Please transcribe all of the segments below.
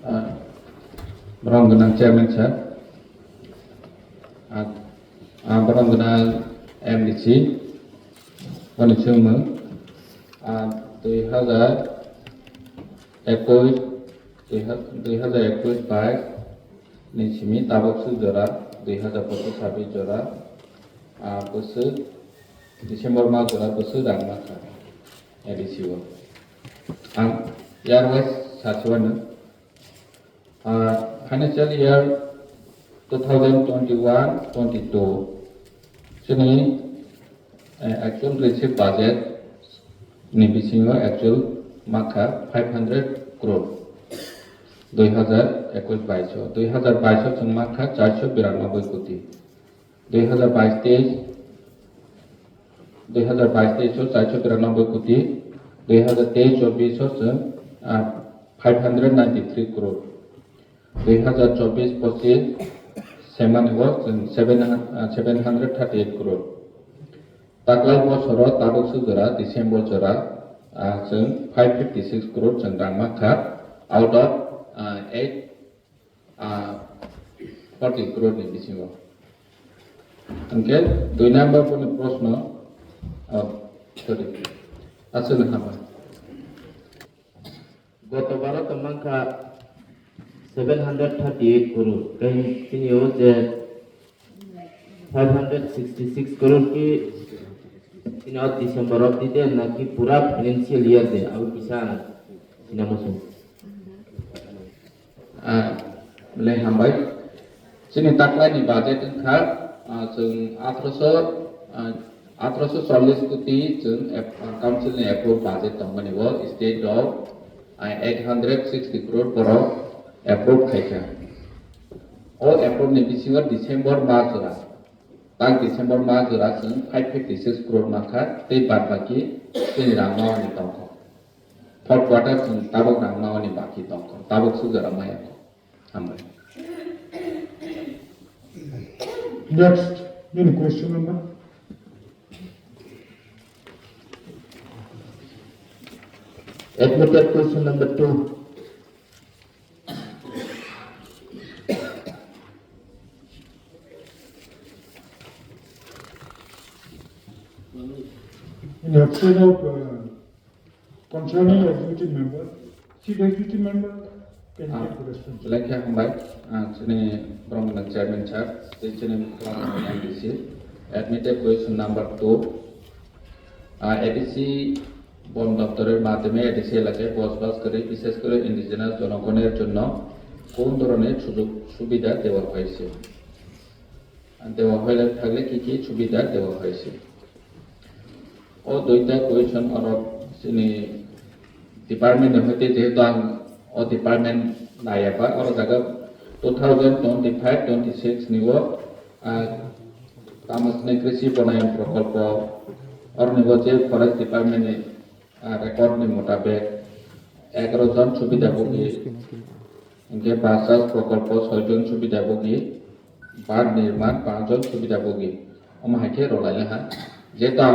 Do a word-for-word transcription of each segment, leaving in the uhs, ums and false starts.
Borok gwnang chairman sir, ah, ah, borok gwnang M D C, boni chwngmung, ah, dui hazar ekush, dui ha-, dui hazar ekush bais ni simi tabuk swk jora, dui hazar pochis sabis jora, ah, bwswk December mas jora bwswk rang mankha A D C o. Ang year wise sachiwano. Ah, financial year two thousand twenty-one twenty-two chini, eh, actual receive budget ni bisingo actual mankha five hundred crore. Dui hazar ekush bais o, dui hazar bais o chwng mankha charso biranoboi koti. Dui hazar bais teis, dui hazar bais teis o charso biranoboi koti, dui hazar teis chobis o chwng, ah, five hundred ninety-three crore. Dui hazar chobis pochis semani o chwng seven, ah, seven hundred thirty-eight crore. Taklai bosoro tabuk swk jora December jora, ah, chwng five fifty-six crore chwng rang mankha out of, ah, eight ah, forty crore ni bisingo. Hwnkhe dui number boni proshno, oh, sorry, aswk no hama. Goto baro tong mankha seven hundred thirty-eight crore, tei chini o je five hundred sixty-six crore ki chini o December o dite naki pura financial year de, abo kisa china muchung. Ah, le hambai. Chini taklaini budget wngkha, ah, chwng athroso, ah, athroso chollis koti chwng ap-, ah, council ni approve budget tongmani o state rok, ah, eight hundred sixty crore borok approve khaikha. O approve ni bisingo December mas jora, tak December mas jora chwng five fifty six crore mankha, tei bad baki chini rang mawani tongkha. Third quarter chwng tabuk rang mawani baki tongkha, tabuk swk jora maya kho. Hambai. Next, any question number? Admitted question number two. In absence of, uh, concerning executive member, chief executive member can take the responsibility. Lekha hambai, ah, chini borok ni chairman sir, tei chini M D C, admitted question number two, ah, A D C বন দপ্তরের মাধ্যমে এডিসি এলাকায় বসবাসকারী বিশেষ করে ইন্ডিজিনাস জনগণের জন্য কোন ধরনের সুযোগ সুবিধা দেওয়া হয়েছে? দেওয়া হয়ে থাকলে কি কি সুবিধা দেওয়া হয়েছে? O duita question oro chini department ni hoite, jehetu ang o department naiya ba, oro jaga two thousand twenty-five twenty-six ni o, ah, tamo sini krishi bonayan prokolpo, oro ni o je forest department ni, ah, record ni motabek egaro jon subida bhogi, hingke basas prokolpo soi jon subida bhogi, bar nirman panch jon subida bhogi. Omo hai khe rwlai laha. Jeto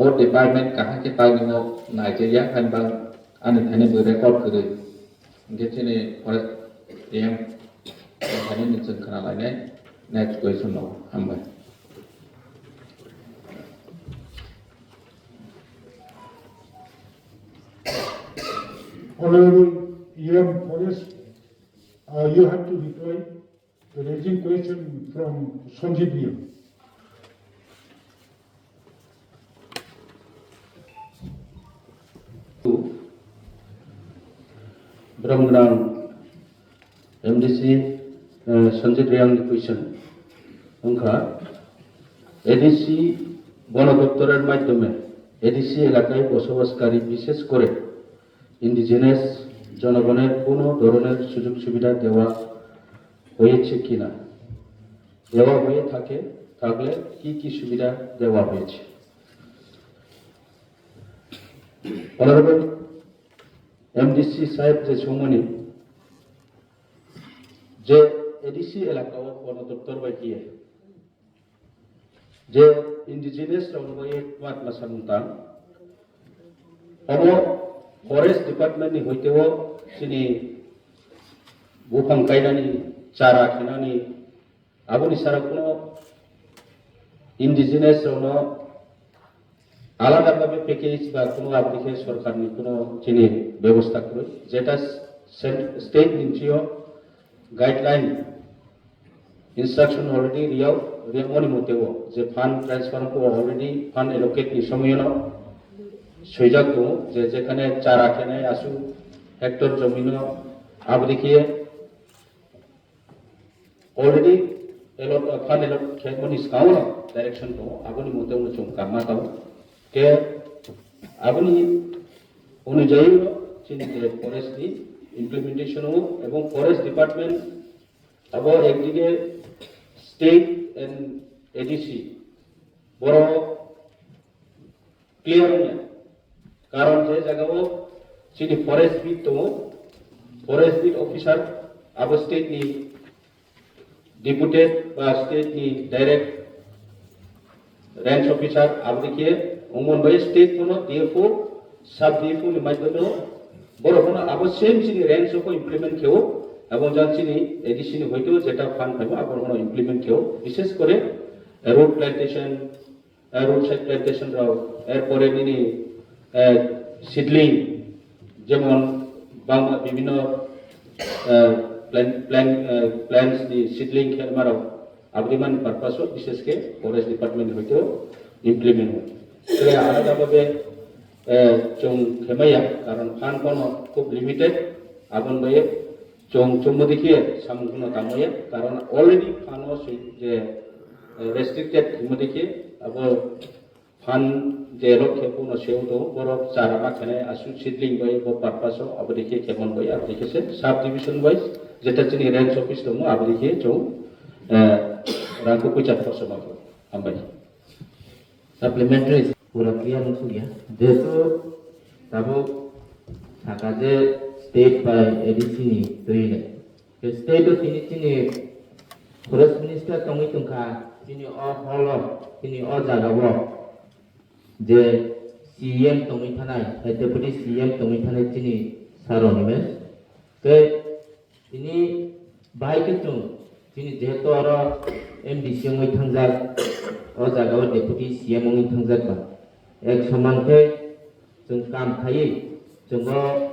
o department kaham khe tangwi no naijakya, hainba ani thani bo record kwrwi. Hingke chini forest A M thani ni chwng khna lainai. Next question no. Hambai. Honorable E M Forest, uh, you have to reply the raising question from Sanjit Reang. Borok gwnang M D C, eh, Sanjit Reang ni question wngkha, A D C বন দপ্তরের মাধ্যমে এডিসি এলাকায় বসবাসকারী বিশেষ করে ইন্ডিজিনাস জনগণের কোনো ধরনের সুযোগ সুবিধা দেওয়া হয়েছে কিনা, দেওয়া হয়ে থাকে থাকলে কি কি সুবিধা দেওয়া হয়েছে? Honorable M D C saheb je songmani je A D C elaka o bono doptor bai kiye je indigenous rok no bai matma samung tang, omo forest department ni hoite o chini Buphang kainani, chara khenani, aboni sara kuno indigenous rokno alada bhabe package ba kuno aboni khe sorkarni kuno chini bebosta kwrwi, jeta sen-, state ni bisingo guideline, instruction already riyao, riyamoni moteo je fund transfer ko already fund allocate ni somoyono swijak tongo, je jekhane chara khenai asu hectare jomino aboni khe already allot, uh, fund allot khe mani swkango direction tongo, aboni mote uno chwng kamma tongo. Khe aboni onujai uno chini je forest ni implementation o ebong forest department abo ekdige state and A D C borok clear wngya. Karon je jagao chini forest beat tongo, forest beat officer abo state ni deputed ba state ni direct range officer abo dikhe wngmon bai state kono D F O, sub D F O ni maidhyame borok kono abo same chini range o implement kheo, abo jang chini A D C ni hoito jeta fund phaimo abo kono implement kheo, bishes kore road plantation, eh, roadside plantation rok, erpore nini, eh, seedling, jemon bangma bibhinno, eh, plant, plant, eh, plants ni seedling khe marok, aboni mani purpose o bishes khe forest department ni hoito implement o. Tei alada bhabe, eh, chwng khemaya, karon fund bono khub limited, aboni bai chwng chwngmodi khe samung phano tangmaya, karon already fund o swi je, eh, restricted himodi khe abo fund je rok khe bono seo tongo, borok chara ma khenai aswk seedling bai bo purpose o abo dikhe khemon bai abo dikhe se sub division wise jeta chini range office tongo abo dikhe chwng, eh, rang khe puisa khorsa ma kho. Hambai. Supplementary pura clear wng sukya. Jehetu tabuk saka je state bai A D C ni twi le. State o tini chini forest minister tongwi tongkha, chini o hall o, chini o jaga o je C M tongwi thanai, deputy C M tongwi thanai chini sir Animesh. Tei tini bahai khe chwng chini jehetu oro M D C wngwi thangjak, o jaga o deputy C M wngwi thangjak ba. Ek soman khe chwng kam khaiwi chwng o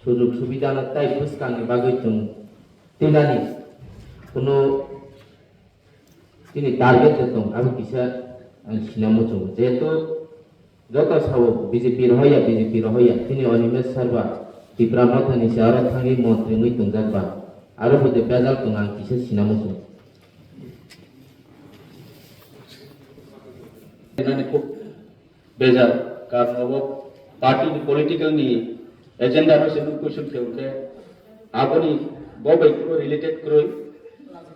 sujug subidano tai bwskangni bagwi chwng twinani kuno chini target je tong abo kisa ang sina muchungo. Jehetu joto sao B J P rohoya, B J P rohoya, chini Animesh sir ba Tipra Mothani se aro thangwi montri wngwi tongjak ba, aro bo de bejal tong ang kisa sina muchungo. Nani khub bejal, karon obo party ni political ni agenda no se nwng question khe hwnkhe aboni bo bai kunu related kwrwi,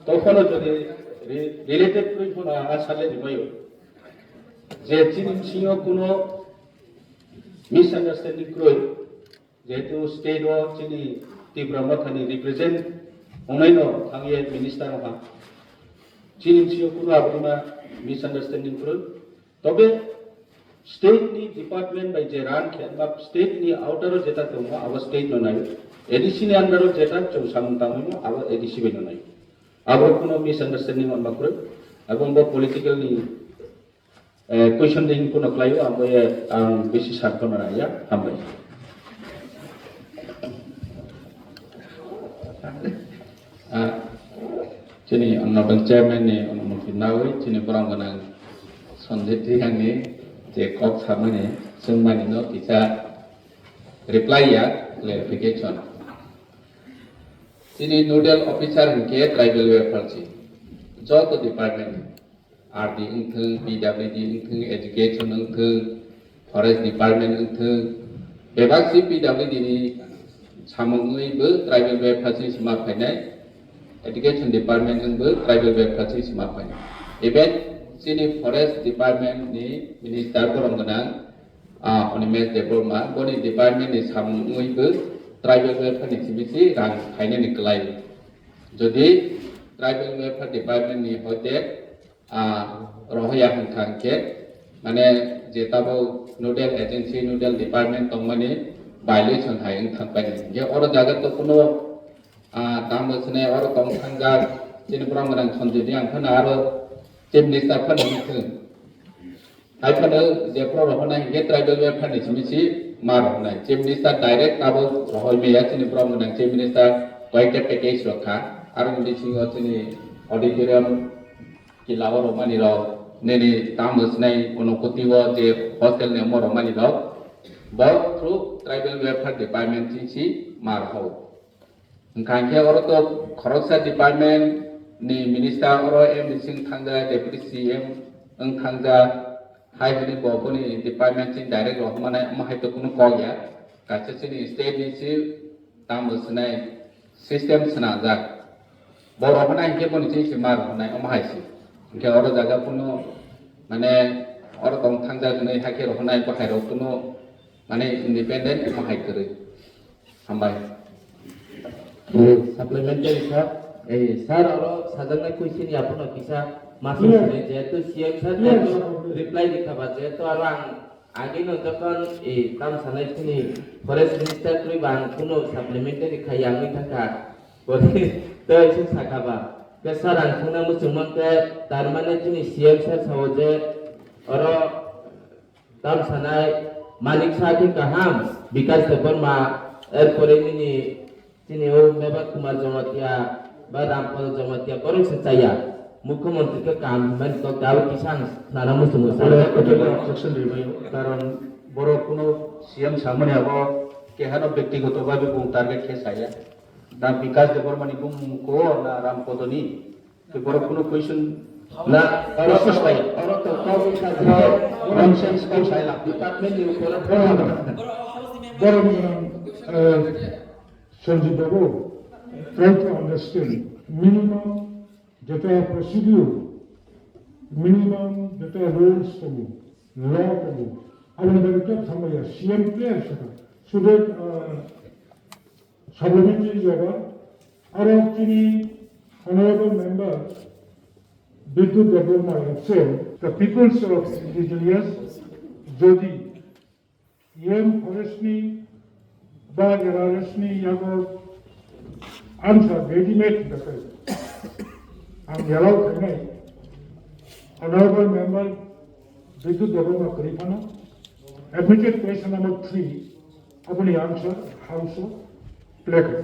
tokhono jodi re-, related kwrwi phano ang salai rimaio je chini bisingo kuno misunderstanding kwrwi. Jehetu state o chini Tipra Mothani represent ongnaino thangye minister wngkha. Chini bisingo kunu aboni ma misunderstanding kwrwi. Tobe state ni department bai je run khe ba state ni outer o jeta tongo abo state no naio. A D C ni under o jeta chwng samung tangwi mo abo A D C bai no naio. Abo kuno misunderstanding wngma kwrwi. Abo bo political ni Eh, question ding kuno khlaio, ang bai, ang bisi sar kono raya, hambai. Ah, chini honorable chairman ni onumoti nawi, chini borong gwnang Sanjay Trihang ni je kok samani, swngmani no kisa reply ya, clarification. Chini nodal officer hwnkhe tribal welfare si, joto department ni. R D wngthwng, P W D wngthwng, education wngthwng, forest department wngthwng, bebak si P W D ni samung wngwi bo tribal welfare si sima phainai, education department wngbo tribal welfare si sima phainai. Even chini forest department ni minister borok gwnang, ah, Animesh Debbarma, boni department ni samung wngwi bo tribal welfare ni simi si rang khainani kwlai. Jodi tribal welfare department ni hoite ah, rohoya hwnkha hwnkhe, mane je tabuk nodal agency, nodal department tongmani violation hai wng thangpaini. Hwnkhe oro jaga to kuno, ah, Tamo swnai oro tong thangjak chini borok gwnang Sanjay Reang phano aro Chief Minister phano wngthung. Hai phano je borok rok phano hinkhe tribal welfare ni simi si ma rok nai. Chief Minister direct abo rohoi maya chini borok gwnang Chief Minister koyekta package rok kha. Aro ni bisingo chini auditorium kila o romani rok, nini tamo swnai Unakoti o je hostel ni omo romani rok, bo through tribal welfare department chini si ma rok. Hwnkha hinkhe oro to khoroksa department ni minister oro M D C wng thangjak, deputy C M wng thangjak, hai hwnwi bo boni department chini direct rohormani omo hai to kunu kok ya. Kaisa chini state ni si tamo swnai system swnamjak. Bo rohornai hinkhe boni chini si ma rohornai omo hai si. Hinkhe oro jaga kunu mane oro tong thangjak hwnwi hakhe rohornai bo hai rok kunu mane independent omo hai kwrwi. Hambai. Eh, supplementary sir, eh, sir oro sajaknai question ni aphano kisa masa Yes. sini, jehetu C M sir Yes. jehetu reply rikha ba, jehetu aro ang ageno jokon, eh, tam sanai sini forest minister kwrwi ba ang kuno supplementary khai ya wngwi thangkha. Boni tei se sakha ba. Ke sir ang sungna muchung mankhe, tar mane chini C M sir sao je oro Tam sanai Manik Saha khe kaham, Bikash Debbarma, erpore nini chini o Mebat Kumar Jamatia ba Rampada Jamatia borok se chaya. Mukhyamantri khe kaham hwnmani kok da o kisa ang khwnana muchungo. Bole kotor objection ribai, karon borok kuno C M samani abo kehano byaktigoto bhabe bung target khe saya. Na Bikash Debbarma ni bumung ko na Rampada ni. Ke borok kuno question na, oro question to, bai. Oro to kok wngkha je nonsense kok sai la. Department ni upor. Borok, borok, eh, Sanjay Babu, try to understand. Minimum jeta procedure, minimum jeta rules tongo, law tongo. Aboni bagwi kebo thangmaya, C M clear sakha. Sude, eh, Supplementary jaga, aro chini honorable member Bidyut Debbarma have said, the peoples of indigenous jodi M forest ni ba N R S ni yago answer ready made hwnka khe ang yellow khainai. Honorable member Bidyut Debbarma kwrwi phano admitted question number three, aboni answer House o play kha.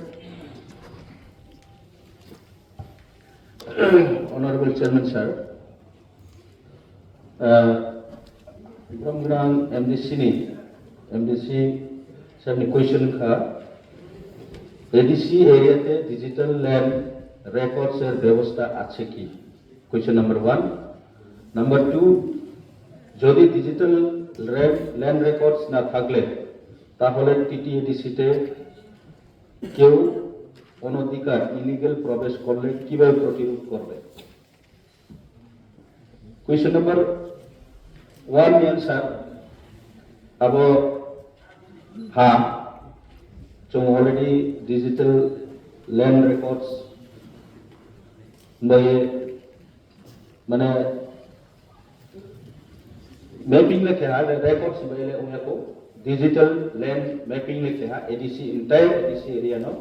Honorable Chairman sir, uh, Brom Gwnang M D C ni, M D C sir ni question kha, A D C area te digital land records er byabostha ache ki? Question number one. Number two, যদি digital land records না থাকলে তাহলে টিটিএডিসিতে কেউ অনধিকার, ইলিগাল প্রবেশ করলে কিভাবে প্রতিরোধ করবে? Question number one ni answer, abo ha, chwng already digital land records bai, mane, mapping le khe ha, records bai le ongya ko, digital land mapping le khe ha, A D C, entire A D C area no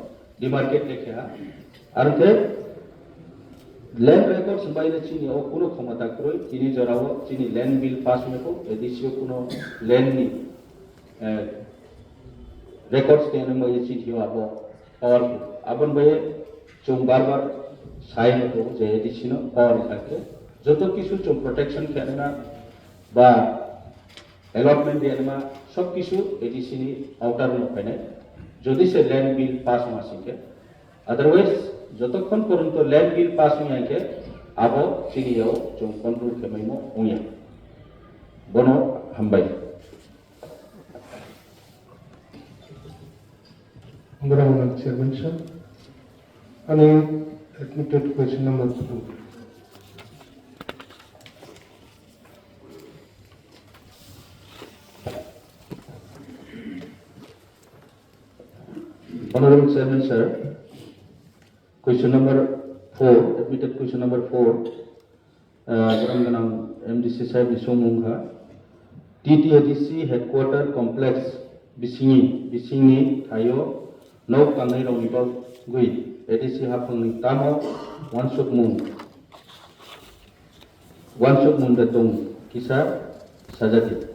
demarcate le khe ha. Aro khe land records bai le chini o kuno khomota kwrwi, tini jora o chini land bill pass ongya ko, A D C o kuno land ni, eh, records tei nang bai chini o abo powerful. Aboni bai chwng bar bar sai tongo je A D C no power wngkha khe joto kisu chwng protection khe nangna ba allotment rwna sob kisu A D C ni outer no phainai. Jodi se land bill pass wngya sing khe, otherwise jotokhon porjonto land bill pass wngya khe abo chini yao chwng control khe maimo wngya. Bono hambai. Honorable Chairman sir, ani admitted question number two. Honorable Chairman sir, question number four, admitted question number four, uh, Brom Gwnang M D C sahib ni songmung kha, T T A D C headquarter complex bisingni, bisingni thaio nok tangnai rokni bagwi A D C haphangni tamo uansukmung, uansukmung de tong kisa sajadi.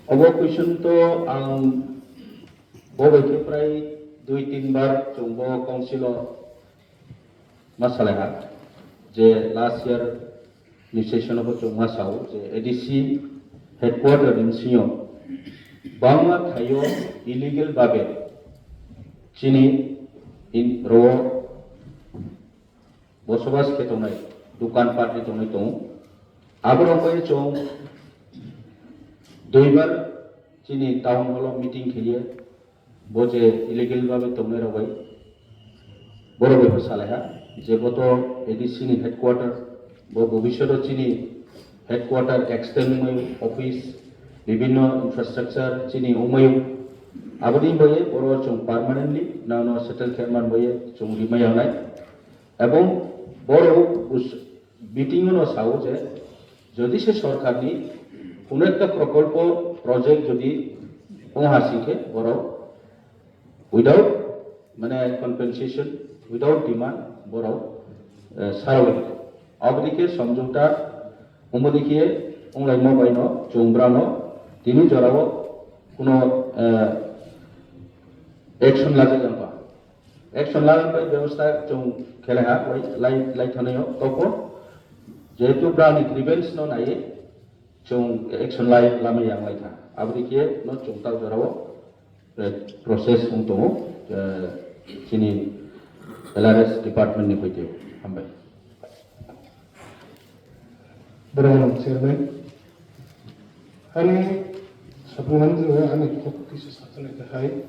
Obo question to ang bo bai khe prai dui tin bar chwng bo council o ma salai ha je last year ni session o chwng ma sao je A D C headquarter ni bisingo bangma thaio illegal babe chini in ro bosobas khe tongnai, dukan patri tongnai tongo. Aborok bai chwng duibar chini town hall o meeting khaiye, bo je illegal babe tongnai rok bai, borok bai bo salai ha je bo to A D C ni headquarter, bo bobishoto chini headquarter extend wngmai, office, bibinno infrastructure chini wngmai. Aboni bai borok chwng permanently nangno settle khe man bai chwng rimai yangnai. Ebong borok us-, meeting-o no sao je, jodi se sorkarni kuno ekta prokolpo project jodi ong ha singkhe borok without, mane, compensation, without demand borok, eh, sarwi. Aboni khe somjouta, umoni khe onglaimo bai no chwng brano tini jorao kuno, eh, action lajak jang ba. Action lana bai bebostha chwng khelai ha, lai, lai, lai thani o, toko. Jehetu brani grievance no nai, chwng action lai lama yang lai kha. Aboni khe no chwng tak jorao, eh, process wng tongo, eh, chini L R S department ni hoite. Hambai. Borok chairman, ani sabunan jora ani kok kisa sakani kahai.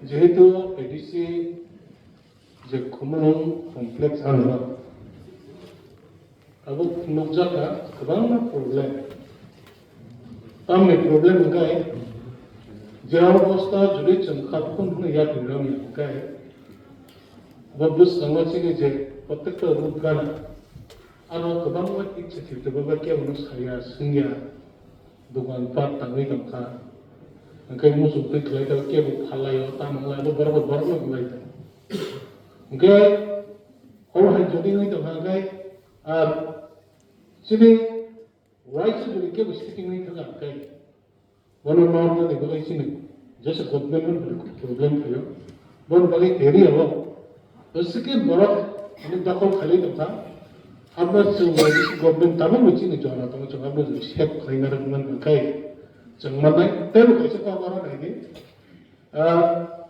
Jehetu A D C je Khumulwng complex ano abo nukjakha kwbangma problem. Tamni problem hwnkhe, je obosta jodi chwng kha phone hwnwi yapri rwmani hwnkhe, bo bwskango chini je protekta ruk gana, ano kwbangma ichha khirte bo kebono saya, swngya, dogan pat tangwi tongkha. Hwnkhe muchung twi khlai tongkha, kebo phallaio, tamo wnglaio, borok bo borokno wnglaio. Hwnkhe obo hai jodi wngwi tongkha, hwnkhe ar chini Waisa jodi kebo sitting wngwi thangkha, hwnkhe bono norna ni bagwi chini jesa government no problem phaio, bono bagwi area o bwswk khe borok ani dokhol khlai tongkha. Abo chwng bai government tabukbo chini jora tongo, chwng abo jodi save khlaina rwngmani hwnkhe chwng mannai teibo kaisa kok oro naidi. Ah,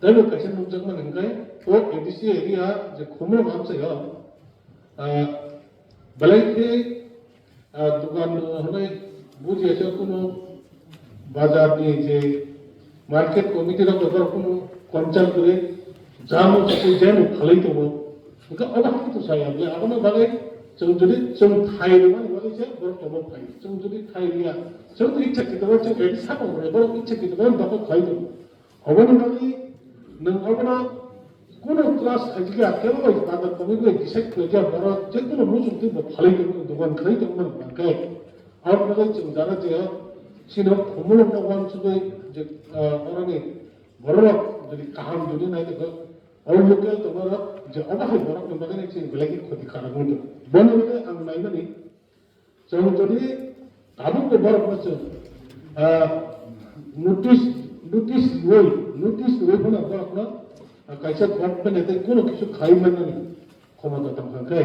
teibo kaisa nukjakmani hwnkhe o A D C area je Khumulwng amchaio, ah, belai khe, ah, dogan rok hwnwi bujiya se kunu bazar ni je market committee rok bai borok kunu concern kwrwi jamo chukwi jeno phalwi tongo. Hwnkhe obo haino to saya bwle, aboni bagwi chwng jodi chwng thai rwmani bagwi se borok tobo phai. Chwng jodi thai rwya, chwng to ichha khe tongo, chwng A D C saka hwnwi borok ichha khe tongo, dokhol khlai tongo. Oboni bagwi nwng obono kunu class khaijak ya, kebo bai bandar committee bai decide khlaijak, borok je kunu muchung twi bo phalwi tongmani, dogan khlai tongmani hwnkhe, aboni bagwi chwng jana je chini Khumulwng no uansugwi je, ah, oroni borok rok jodi kaham jodi nai tongkha, o local tongo rok je obo hai borok ni bagwi chini belai khe khoti kharak wngwi tongo. Boni bagwi ang naimani, chwng jodi tabukbo borokno chwng, ah, notice, notice riwi, notice riwi phano borokno, ah, kaisa government ni tei kunu kisu khai mannani khomota tongkha khe,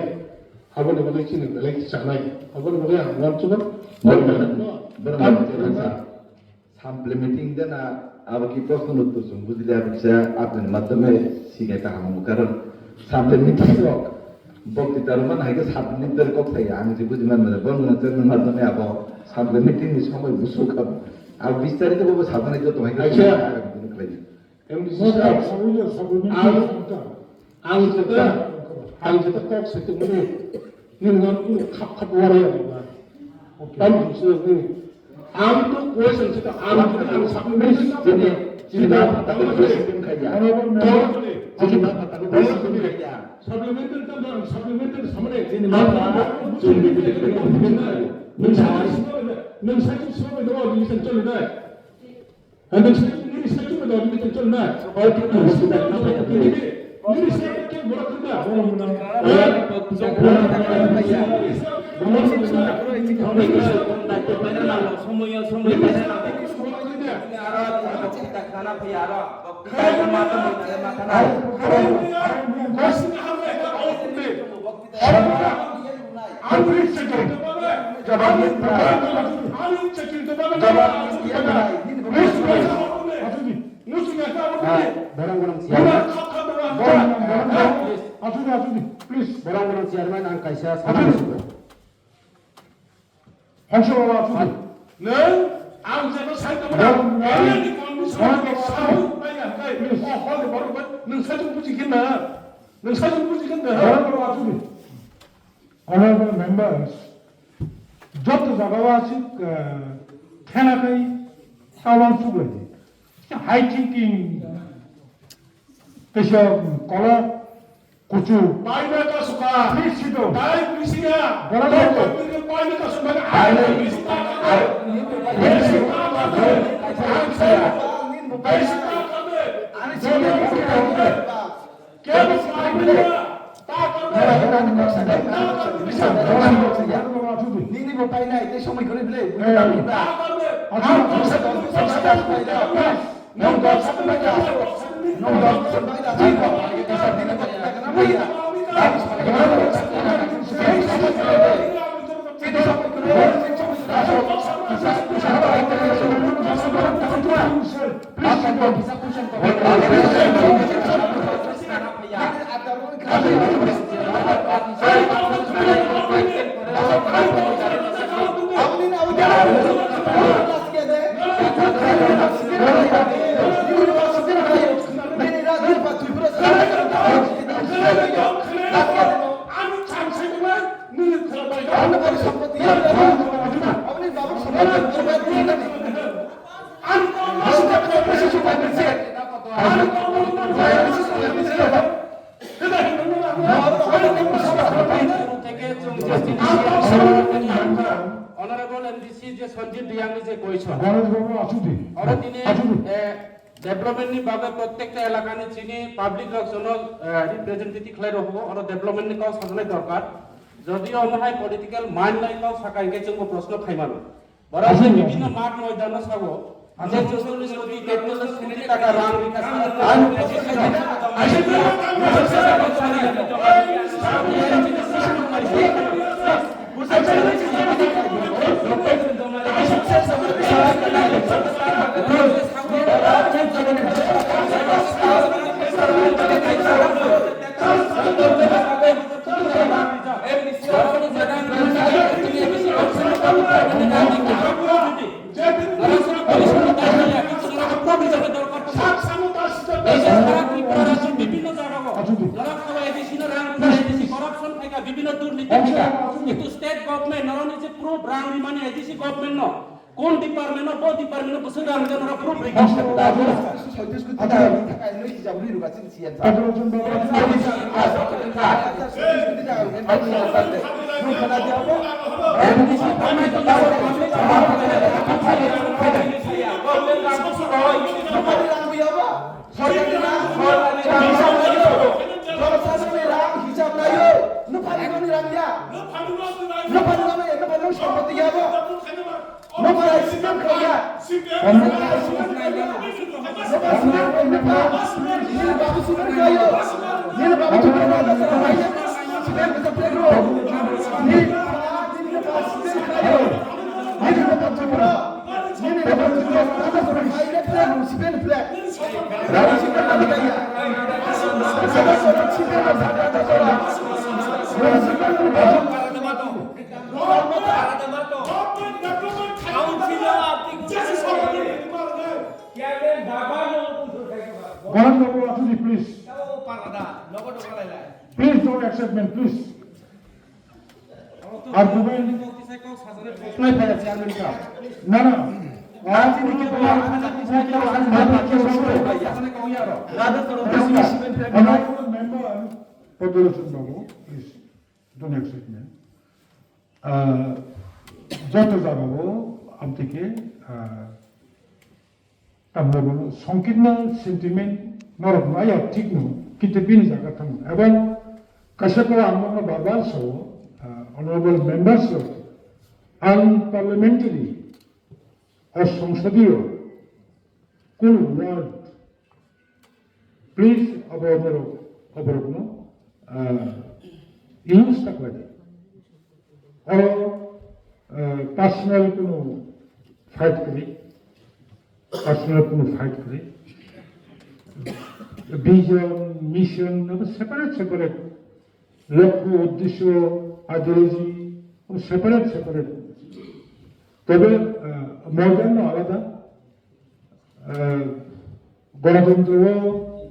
aboni bagwi chini belai chanai, aboni bagwi ang uansukgo. Borokno, borokno, tam borokno, Sample meeting de na abo ki proshno uttor chwng bujili abo kisa apni madhyome sika kaham wngkha, karon sample meeting rok boktita rok man hai khe sample meeting kok thai ang je buji man mane bon gwnang chairman madhyome abo sample meeting ni somoi busuk abo abo bistarito bobo sabani joto hai khe Acha. Khlai di. M D C Masa sir. Sabunya sabunya Ang kita. Ang jeta, ang jeta kok se tongmani, nini nang kunu khap khap warai ya ba. Tam busu ni. Ang to question jeta ang jeta ang supplementary jeta jeta question kaya. Supplementary jeta ang supplementary samane jini ma ba. Nung sa, nung sa, nung sa, nung sa, nung sa, nung sa, Nini side, nini side to da, nini to na. Nini side to da, nini side to da, nini side to da. Somoy, somoy, Borok borok chairman. Borok borok chairman, ang kaisa sana musugo. Hongso baba, asuk di. Nwng ang jeba sai tongmani, Bro, area ni condition, bro, sahuk bai ya, bai. Please. O hol ni borok bai, nwng sai tong buji khe na. Nwng sai tong buji khe na. Bro, bro, asuk di. Honorable members, joto jaga o asuk, eh, thena kai tawang suk lai di. High thinking, teisa kolok, Kuchu. Paina ka suka. Please sit down. Dai bisi ya. Borok dai bisi ya. Paina ka suka. Ai bisi ta ka. Bisi ta ka. Bisi ta ka. Bisi ta ka. Kebo paina. Ta ka. Nini bo paina, ite somoi kore bile. Eh. Honorable M D C je Sanjit Riyang ni je koichon. Ganesh Babu, asuk di. Oro tini, asuk di. Eh, development ni bagwi prottekta elaka ni chini public rok jono, eh, representative khlai rokho, oro development ni kok sajnai dorkar. Jodio omo hai political mind lai kok saka hingke chwngbo proshno khaimano. Borok asuk di. Bibhinno math moidano sago. Ang বিভিন্ন জায়গা নরক খাওয়া এডিসি না রাং ADC corruption থাকা বিভিন্ন দুর্নীতি থাকা কিন্তু স্টেট গভর্নমেন্ট নরনি যে প্রুফ রাং রিমানি এডিসি গভর্নমেন্ট ন কোন ডিপার্টমেন্ট ন বো ডিপার্টমেন্ট ন বসে রাং জানো প্রুফ রিকোয়েস্ট করতে হবে। Please don't accept me, please. Argument. Honorable member, Padma Lochon Babu, please don't accept me. Ah, joto jagao amtike, ah, Tamni bono songkirno sentiment norok maya thikno, kintu bini jaga thango. Ebong kaisa kok ang bono bar bar sao, ah, honorable members rok, unparliamentary, asongsodio, kunu word, please, abo norok, aborokno, ah, use ta khlai di. Oro, ah, personal kunu fight kwrwi, personal kunu fight kwrwi. Vision, mission, abo separate, separate. Lokho, uddesho, ideology, abo separate, separate. Tobe, ah, modern no alada. Ah, Ganatantro o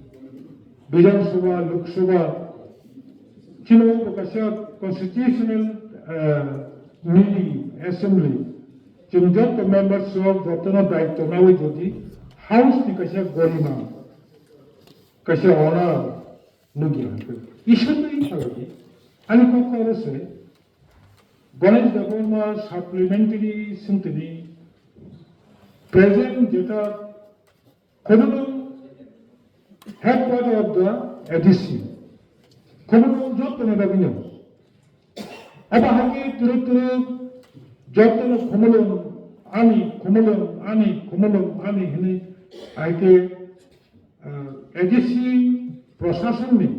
Bidhan Sabha, Lok Sabha, chini o bo kaisa constitutional, ah, nini assembly. Chwng joto members rok jotono daityo nawi jodi house ni kaisa gorima, kaisa honor nugya hwnkhe. Isor ni phalagi. Ani kok oro se Ganesh Debbarma supplementary sentiment present jeta Khumulwng headquarter of the A D C. Khumulwng joto ni bagwi no. Abo hai khe twrwk twrwk joto no Khumulwng ani, Khumulwng ani, Khumulwng ani hwnwi hai khe, ah, A D C prosason ni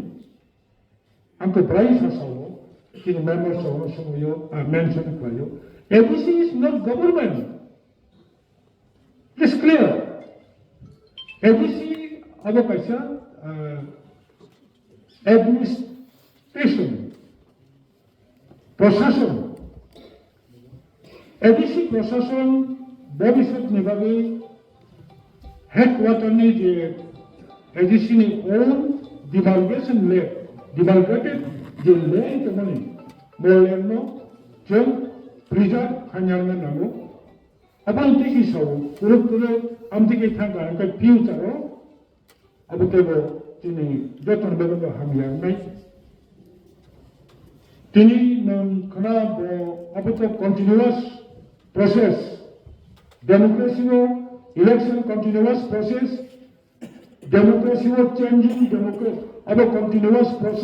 Ang to bwrai sa sao, chini members rok no swngo, ah, mention khlaio. A D C is not government. It is clear. A D C abo kaisa, ah, administration, prosason. A D C prosason bobiswt ni bagwi headquarter ni je A D C ni own demarcation land, demarcated je land tongmani, bo land no chwng preserve khaina nango. Aboni twi khe sao, kwrwk kwrwk, amtwi khe thangkha, hwnkhe future o Abo teibo chini jotono bagwi bo hamya wngnai. Tini nwng khna bo abo to continuous process. Democracy o election continuous process. Democracy o changing democracy abo continuous process.